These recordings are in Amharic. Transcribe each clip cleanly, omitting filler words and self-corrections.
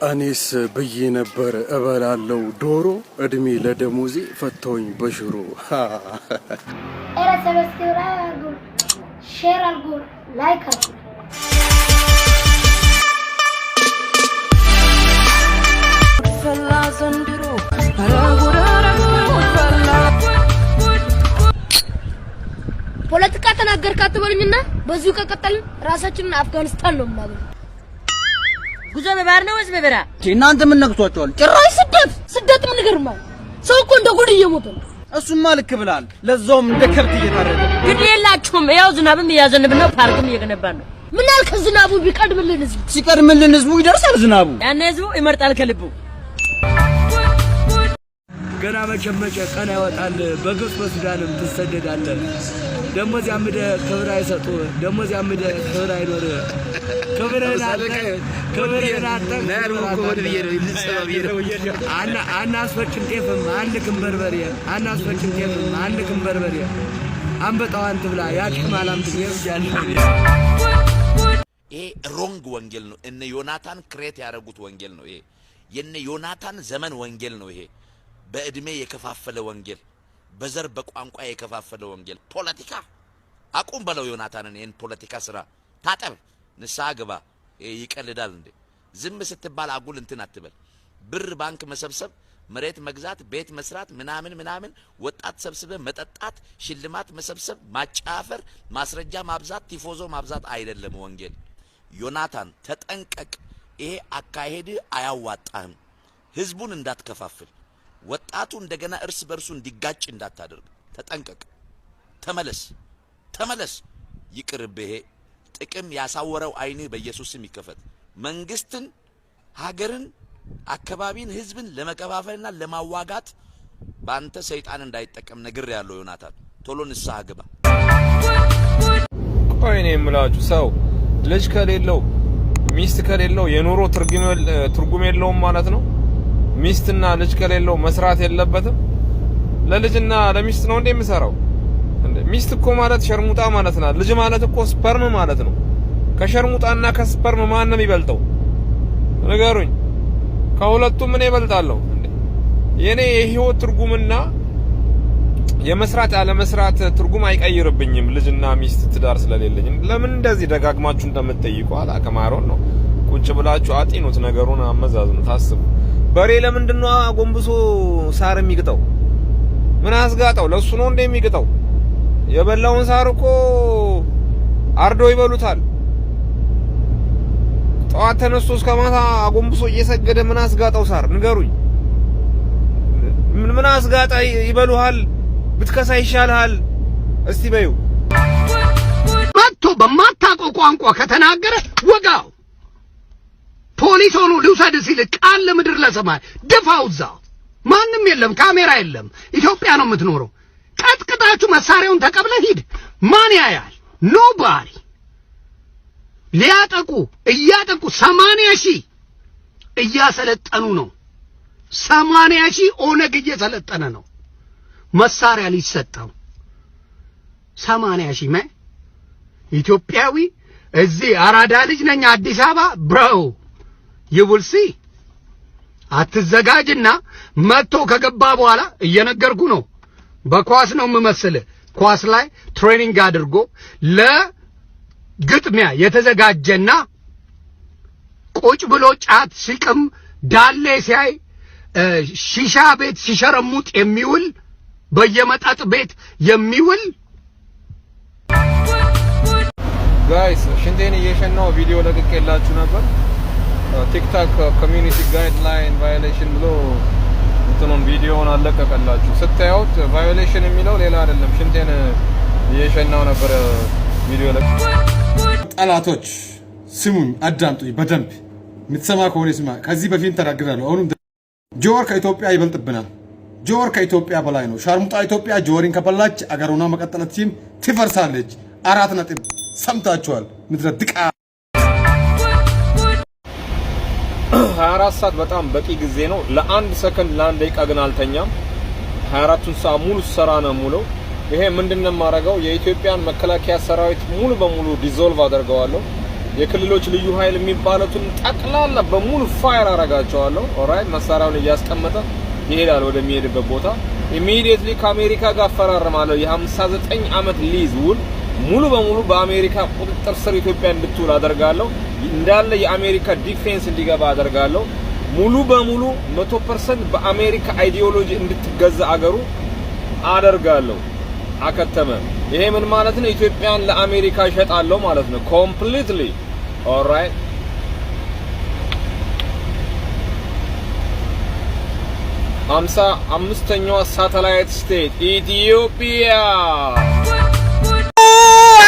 እኔስ ብዬ ነበር እበላለው ዶሮ፣ እድሜ ለደሞዜ ፈተውኝ በሽሮ። ኧረ subscribe አድርጉ፣ share አድርጉ፣ like አድርጉ። ፈላ ዘንድሮ፣ ኧረ ጉድ፣ ኧረ ጉድ ፈላ። ፖለቲካ ተናገርክ አትበሉኝና በዚሁ ከቀጠልን ራሳችንን አፍጋኒስታን ነው የማገኘው። ጉዞ በባህር ነው ወይስ በበረሃ? እናንተ ምን ነክቷቸዋል? ጭራሽ ስደት። ስደት ምን ይገርማል? ሰው እኮ እንደ ጉድ እየሞተ ነው። እሱማ ልክ ብላል። ለዛውም እንደ ከብት እየታረደ። ግድ የላችሁም። ያው ዝናብም እያዘንብን ነው፣ ፓርክም እየገነባን ነው። ምን ያህል ከዝናቡ ቢቀድምልን ህዝቡ። ሲቀድምልን ህዝቡ ይደርሳል ዝናቡ። ያን ህዝቡ ይመርጣል ከልቡ። ገና መቼም መቼ ቀን ያወጣል። በግብፅ በሱዳንም ትሰደዳለህ። ደሞዝ ያምደ ክብር አይሰጡ፣ ደሞዝ ያምደ ክብር አይኖር። ክብርህን አጥተህ፣ ክብርህን አጥተህ አናስፈጭም ጤፍም አንልክም በርበሬ፣ አናስፈጭም ጤፍም አንልክም በርበሬ። አንበጣዋን ትብላ ያች ማላም ትግሬ ብያለሁ። ይሄ wrong ወንጌል ነው። እነ ዮናታን create ያደረጉት ወንጌል ነው። ይሄ የነ ዮናታን ዘመን ወንጌል ነው። ይሄ በእድሜ የከፋፈለ ወንጌል፣ በዘር በቋንቋ የከፋፈለ ወንጌል። ፖለቲካ አቁም በለው ዮናታንን። ይህን ፖለቲካ ስራ ታጠብ፣ ንስሐ ግባ። ይሄ ይቀልዳል እንዴ? ዝም ስትባል አጉል እንትን አትበል። ብር ባንክ መሰብሰብ፣ መሬት መግዛት፣ ቤት መስራት፣ ምናምን ምናምን፣ ወጣት ሰብስበ መጠጣት፣ ሽልማት መሰብሰብ፣ ማጫፈር፣ ማስረጃ ማብዛት፣ ቲፎዞ ማብዛት አይደለም ወንጌል። ዮናታን ተጠንቀቅ። ይሄ አካሄድ አያዋጣህም። ህዝቡን እንዳትከፋፍል፣ ወጣቱ እንደገና እርስ በርሱ እንዲጋጭ እንዳታደርግ ተጠንቀቅ። ተመለስ፣ ተመለስ። ይቅርብህ። ይሄ ጥቅም ያሳወረው ዓይንህ በኢየሱስ ስም ይከፈት። መንግስትን፣ ሀገርን፣ አካባቢን፣ ህዝብን ለመከፋፈልና ለማዋጋት በአንተ ሰይጣን እንዳይጠቀም ነግሬሃለሁ። ዮናታን ቶሎ ንስሐ ግባ። ቆይ እኔ የምላችሁ ሰው ልጅ ከሌለው፣ ሚስት ከሌለው የኑሮ ትርጉም የለውም ማለት ነው። ሚስትና ልጅ ከሌለው መስራት የለበትም። ለልጅና ለሚስት ነው እንዴ የምሰራው? እንዴ ሚስት እኮ ማለት ሸርሙጣ ማለት ናት። ልጅ ማለት እኮ sperm ማለት ነው። ከሸርሙጣና ከ sperm ማን ነው የሚበልጠው? ንገሩኝ። ከሁለቱም እኔ እበልጣለሁ እንዴ? የኔ የህይወት ትርጉምና የመስራት ያለመስራት ትርጉም አይቀይርብኝም። ልጅና ሚስት ትዳር ስለሌለኝ ለምን እንደዚህ ደጋግማችሁ እንደምትጠይቁ አላውቅም። አሮን ነው። ቁጭ ብላችሁ አጢኑት፣ ነገሩን አመዛዝኑት፣ አስቡ። በሬ ለምንድን ነው አጎንብሶ ሳር የሚግጠው? ምን አስጋጠው? ለሱ ነው እንደ የሚግጠው? የበላውን ሳር እኮ አርዶ ይበሉታል። ጠዋት ተነስቶ እስከ ማታ አጎንብሶ እየሰገደ ምን አስጋጠው ሳር? ንገሩኝ። ምን አስጋጣ? ይበሉሃል። ብትከሳ ይሻልሃል። እስቲ በዩ። መጥቶ በማታውቀው ቋንቋ ከተናገረ ወጋው። ፖሊስ ሆኖ ልውሰድ ሲል ቃል ለምድር ለሰማይ ድፋው እዛው። ማንም የለም፣ ካሜራ የለም። ኢትዮጵያ ነው የምትኖረው። ቀጥቅጣችሁ መሳሪያውን ተቀብለህ ሂድ። ማን ያያል? Nobody። ሊያጠቁ እያጠቁ 80,000 እያሰለጠኑ ነው። 80,000 ኦነግ እየሰለጠነ ነው። መሳሪያ ሊሰጠው 80,000 ኢትዮጵያዊ እዚህ አራዳ ልጅ ነኝ አዲስ አበባ bro, you will see። አትዘጋጅና መጥቶ ከገባ በኋላ እየነገርኩ ነው። በኳስ ነው የምመስልህ። ኳስ ላይ training አድርጎ ለግጥሚያ የተዘጋጀና ቁጭ ብሎ ጫት ሲቅም፣ ዳሌ ሲያይ፣ ሺሻ ቤት ሲሸረሙጥ የሚውል፣ በየመጠጥ ቤት የሚውል። Guys፣ ሽንቴን እየሸናው ቪዲዮ ለቅቄላችሁ ነበር። TikTok community guideline violation ብሎ እንትኑን ቪዲዮውን አለቀቀላችሁ። ስታዩት violation የሚለው ሌላ አይደለም፣ ሽንቴን እየሸናው ነበር ቪዲዮ ለቅ ጠላቶች ስሙኝ፣ አዳምጡኝ በደንብ። የምትሰማ ከሆነ ስማ። ከዚህ በፊት ተናግሬያለሁ። አሁንም ጆዋር ከኢትዮጵያ ይበልጥብናል። ጆዋር ከኢትዮጵያ በላይ ነው። ሻርሙጣ ኢትዮጵያ ጆዋርን ከበላች አገሩና መቀጠለችም ትፈርሳለች። አራት ነጥብ። ሰምታችኋል። ምድረ ድቃ 24 ሰዓት በጣም በቂ ጊዜ ነው። ለአንድ ሰከንድ ለአንድ ደቂቃ ግን አልተኛም። 24ቱን ሰዓት ሙሉ ስሰራ ነው የምውለው። ይሄ ምንድን ነው የማደርገው? የኢትዮጵያን መከላከያ ሰራዊት ሙሉ በሙሉ dissolve አደርገዋለሁ። የክልሎች ልዩ ኃይል የሚባሉትን ጠቅላላ በሙሉ fire አረጋቸዋለሁ። Alright፣ መሳሪያውን እያስቀመጠ ይሄዳል ወደሚሄድበት ቦታ። Immediately ከአሜሪካ ጋር አፈራርማለሁ የ59 ዓመት ሊዝ ውል። ሙሉ በሙሉ በአሜሪካ ቁጥጥር ስር ኢትዮጵያ እንድትውል አደርጋለሁ። እንዳለ የአሜሪካ defense እንዲገባ አደርጋለሁ። ሙሉ በሙሉ 100% በአሜሪካ ideology እንድትገዛ አገሩ አደርጋለሁ። አከተመ። ይሄ ምን ማለት ነው? ኢትዮጵያን ለአሜሪካ እሸጣለሁ ማለት ነው። Completely, alright። 55ኛዋ satellite state ኢትዮጵያ።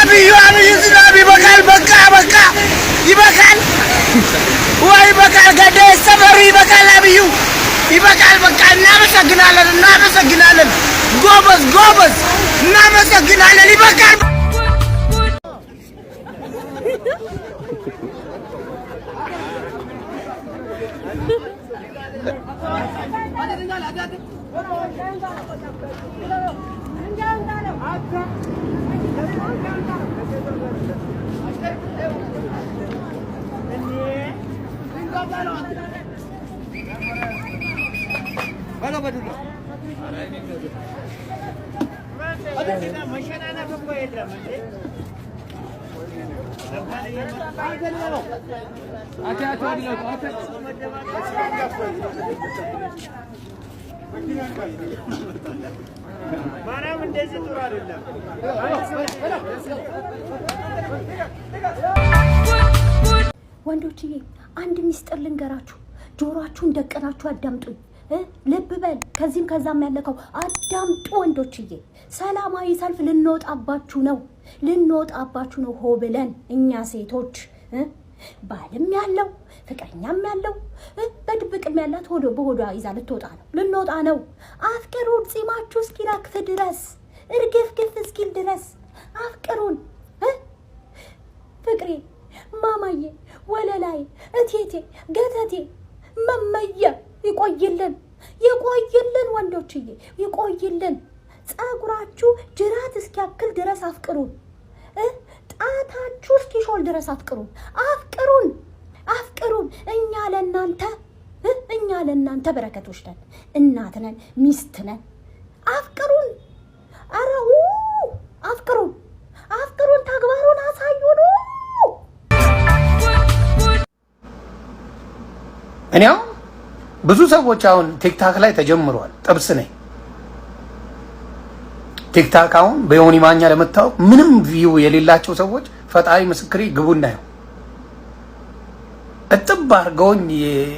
አብዩ፣ አብዩ፣ ዝናብ ይበቃል። በቃ በቃ ይበቃል፣ ወይ ይበቃል። ገደ ሰፈሩ ይበቃል። አብዩ ይበቃል። በቃ እናመሰግናለን፣ እናመሰግናለን። ጎበዝ ጎበዝ፣ እናመሰግናለን። ይበቃል። ወንዶችዬ፣ አንድ ሚስጥር ልንገራችሁ። ጆሮአችሁን ደቅናችሁ አዳምጡኝ። ልብ በል፣ ከዚህም ከዛም ያለከው አዳምጡ ወንዶችዬ። ሰላማዊ ሰልፍ ልንወጣባችሁ ነው፣ ልንወጣባችሁ ነው። ሆ ብለን እኛ ሴቶች ባልም ያለው ፍቅረኛም ያለው በድብቅም ያላት ሆዶ በሆዷ ይዛ ልትወጣ ነው፣ ልንወጣ ነው። አፍቅሩን ጺማችሁ እስኪረግፍ ድረስ፣ እርግፍግፍ እስኪል ድረስ አፍቅሩን። ፍቅሬ፣ ማማዬ፣ ወለላይ፣ እቴቴ፣ ገተቴ፣ መመየ ይቆይልን፣ ይቆይልን፣ ወንዶችዬ ይቆይልን። ጸጉራችሁ ጅራት እስኪያክል ድረስ አፍቅሩን። ጣታችሁ እስኪሾል ድረስ አፍቅሩን፣ አፍቅሩን፣ አፍቅሩን። እኛ ለእናንተ በረከቶች ነን፣ እናት ነን፣ ሚስት ነን። አፍቅሩን። ኧረ አፍቅሩን፣ አፍቅሩን። ተግባሩን አሳዩን። እኔ አሁን ብዙ ሰዎች አሁን TikTok ላይ ተጀምሯል። ጥብስ ነኝ። TikTok አሁን በዮኒ ማኛ ለመታወቅ ምንም view የሌላቸው ሰዎች ፈጣሪ ምስክሬ ግቡና ይኸው እጥብ አድርገውኝ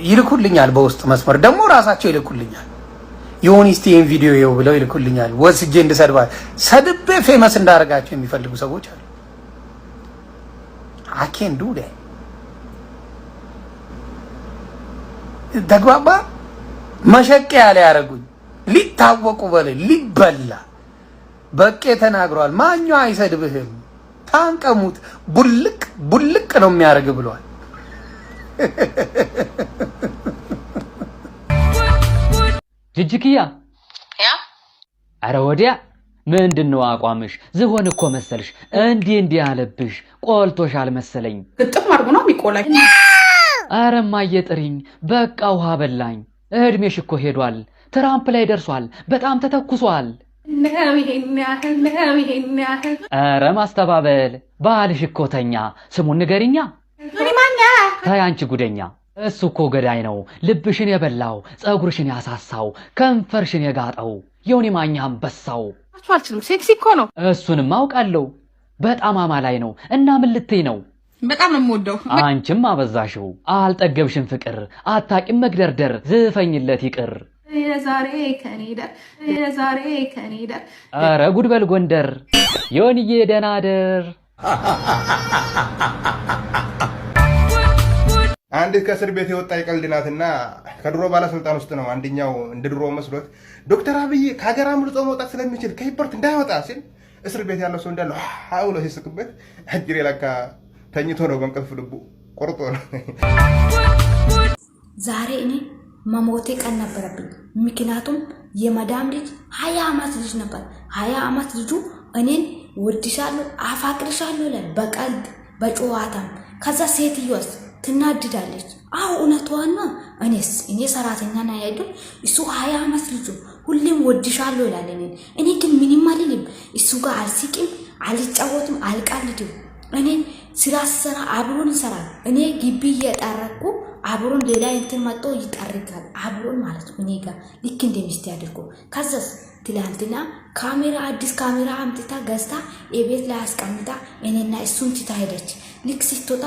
ይልኩልኛል። በውስጥ መስመር ደግሞ ራሳቸው ይልኩልኛል። ዮኒ እስቲ ይሄን ቪዲዮ ይኸው ብለው ይልኩልኛል። ወስጄ እንድሰድባ ሰድቤ famous እንዳደርጋቸው የሚፈልጉ ሰዎች አሉ። አኬን ዱ ተግባባ። መሸቀያ ላይ ያደረጉኝ ሊታወቁ በል ሊበላ በቄ ተናግሯል። ማኛው አይሰድብህም፣ ታንቀሙት ቡልቅ ቡልቅ ነው የሚያደርግ ብሏል። ጅጅክያ፣ አረ ወዲያ ምንድን ነው አቋምሽ? ዝሆን እኮ መሰልሽ። እንዲህ እንዲህ አለብሽ፣ ቆልቶሻል መሰለኝ። ግጥም አድርጎ ነው የሚቆላኝ። አረ እማዬ ጥሪኝ፣ በቃ ውሃ በላኝ። እድሜሽ እኮ ሄዷል፣ ትራምፕ ላይ ደርሷል፣ በጣም ተተኩሷል። ነው ይሄን ያህል ነው ይሄን ያህል። ኧረ ማስተባበል፣ ባልሽ እኮ ተኛ። ስሙን ንገሪኛ። እኔ ማኛ። ተይ አንቺ ጉደኛ፣ እሱ እኮ ገዳይ ነው። ልብሽን የበላው፣ ፀጉርሽን ያሳሳው፣ ከንፈርሽን የጋጠው የዮኒ ማኛ አንበሳው። አልችልም። ሴክሲ እኮ ነው። እሱንም አውቃለሁ። በጣም አማላይ ነው። እና ምን ልትይ ነው? በጣም ነው የምወደው። አንቺም አበዛሽው። አልጠገብሽም ፍቅር፣ አታቂም መግደርደር። ዝፈኝለት ይቅር። የዛሬ ከኔ ደር፣ የዛሬ ከኔ ደር። ኧረ ጉድበል ጎንደር፣ ዮኒዬ ደህና አደር። አንዲት ከእስር ቤት የወጣ የቀልድ ናትና ከድሮ ባለስልጣን ውስጥ ነው። አንደኛው እንደ ድሮ መስሎት ዶክተር አብይ ከሀገር አምልጦ መውጣት ስለሚችል ከ airport እንዳይወጣ ሲል እስር ቤት ያለው ሰው እንዳለ ብሎ ሲስቅበት፣ አጅሬ ለካ ተኝቶ ነው፣ በእንቅልፍ ልቡ ቆርጦ ነው። ዛሬ እኔ መሞቴ ቀን ነበረብኝ። ምክንያቱም የመዳም ልጅ 20 ዓመት ልጅ ነበር። 20 ዓመት ልጁ እኔን ወድሻለሁ፣ አፋቅርሻለሁ ይላል በቀልድ በጨዋታም። ከዛ ሴትዮዋስ ትናድዳለች። አዎ እውነቷን ነው። እኔስ እኔ ሰራተኛ ነኝ አይደል? እሱ 20 ዓመት ልጁ ሁሌም ወድሻለሁ ይላል እኔን። እኔ ግን ምንም አልልም። እሱ ጋር አልስቅም፣ አልጫወትም፣ አልቀልድም። እኔ ስራ ስሰራ አብሮን ይሰራል። እኔ ግቢ እየጠረኩ አብሮን ሌላ እንትን መጥቶ ይጠርጋል። አብሮን ማለት ነው እኔ ጋር ልክ እንደ ሚስቴ አድርጎ። ከዛስ ትላንትና ካሜራ፣ አዲስ ካሜራ አምጥታ ገዝታ የቤት ላይ አስቀምጣ እኔና እሱን ትታ ሄደች። ልክ ስትወጣ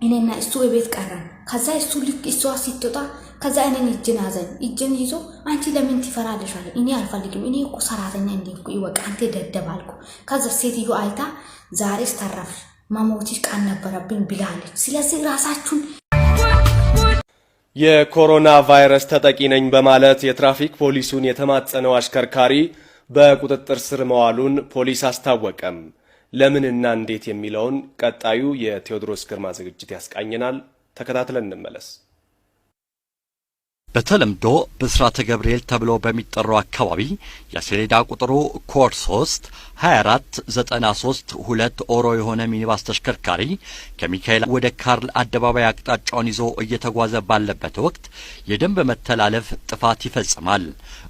እኔና እሱ የቤት ቀረን። ከዛ እሱ ልክ እሷ ስትወጣ ከዛ እኔን እጅን ያዘኝ። እጅን ይዞ አንቺ ለምን ትፈራለሽ አለ። እኔ አልፈልግም። እኔ እኮ ሰራተኛ እንደሆንኩ ይወቅ አንተ ደደብ አልኩ። ከዛ ሴትዮ አይታ ዛሬስ ተረፍሽ፣ መሞትሽ ቀን ነበረብኝ ብላለች። ስለዚህ ራሳችሁን የኮሮና ቫይረስ ተጠቂ ነኝ በማለት የትራፊክ ፖሊሱን የተማጸነው አሽከርካሪ በቁጥጥር ስር መዋሉን ፖሊስ አስታወቀም። ለምንና እንዴት የሚለውን ቀጣዩ የቴዎድሮስ ግርማ ዝግጅት ያስቃኘናል። ተከታትለን እንመለስ። በተለምዶ ብስራተ ገብርኤል ተብሎ በሚጠራው አካባቢ የሰሌዳ ቁጥሩ ኮድ 3 24 93 2 ኦሮ የሆነ ሚኒባስ ተሽከርካሪ ከሚካኤል ወደ ካርል አደባባይ አቅጣጫውን ይዞ እየተጓዘ ባለበት ወቅት የደንብ መተላለፍ ጥፋት ይፈጽማል።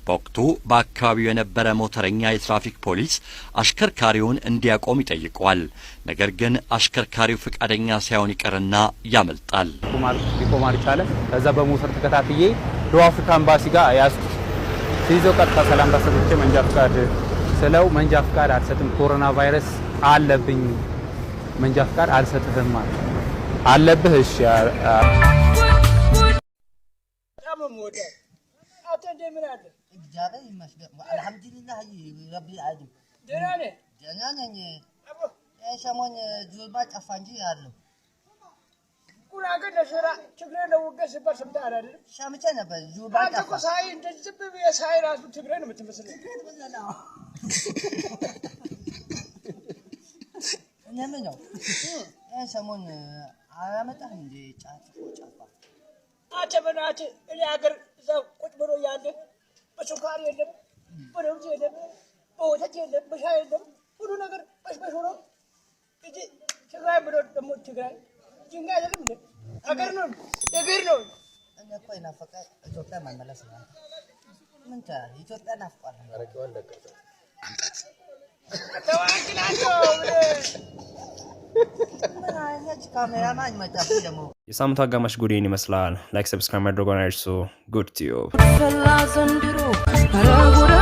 በወቅቱ በአካባቢው የነበረ ሞተረኛ የትራፊክ ፖሊስ አሽከርካሪውን እንዲያቆም ይጠይቀዋል። ነገር ግን አሽከርካሪው ፈቃደኛ ሳይሆን ይቀርና ያመልጣል። ሊቆም አልቻለም። ከዛ በሞተር ተከታትዬ ደቡብ አፍሪካ ኤምባሲ ጋር ያዝኩት። ሲይዘው ቀጥታ ሰላምታ ሰጥቼ መንጃ ፍቃድ ስለው መንጃ ፍቃድ አልሰጥም፣ ኮሮና ቫይረስ አለብኝ፣ መንጃ ፍቃድ አልሰጥህም ማለት አለብህ። እሺ። በጣም ነው የምወዳት። አንተ እንደምን አለ? እግዚአብሔር ይመስገን። አልሐምዱሊላህ ረቢል ዓለሚን። ደህና ነህ? ደህና ነኝ። ይህ ሰሞን ጁልባ ጠፋ እንጂ አለሁ። ጉራጌ ለስራ ትግሬ ለውጌ ሲባል ሰምተሃል አይደል? ሰምቼ ነበር። ጁልባ አንተ እኮ ጠፋ። ሳይ እንደዚህ ዝም ብዬ ሳይ ራሱ ትግሬ ነው የምትመስለኝ። እኔ የምለው ይህ ሰሞን አላመጣህም እንዴ ጫት እኮ ጫፋ? አንተ በእናትህ እኔ ሀገር እዛ ቁጭ ብሎ ያለ በስኳር የለም፣ በለውዝ የለም፣ በወተት የለም፣ በሻይ የለም፣ ሁሉ ነገር በሽበሽ ሆኖ እንጂ ትግራይ ብሎ ደግሞ ትግራይ ድንጋይ አይደለም እንዴ? ሀገር ነው፣ እግር ነው። እኔ እኮ የናፈቀ ኢትዮጵያ መመለስ ነው። ምን ትላለህ? ኢትዮጵያ ናፍቋል። ተዋግናቸው። ምን አይነት ካሜራማን መጣብኝ ደግሞ። የሳምንቱ አጋማሽ ጉዴን ይመስላል። Like፣ subscribe ማድረጎን አይርሱ። Good Tube። ፈላ ዘንድሮ፣ ኧረ ጉድ።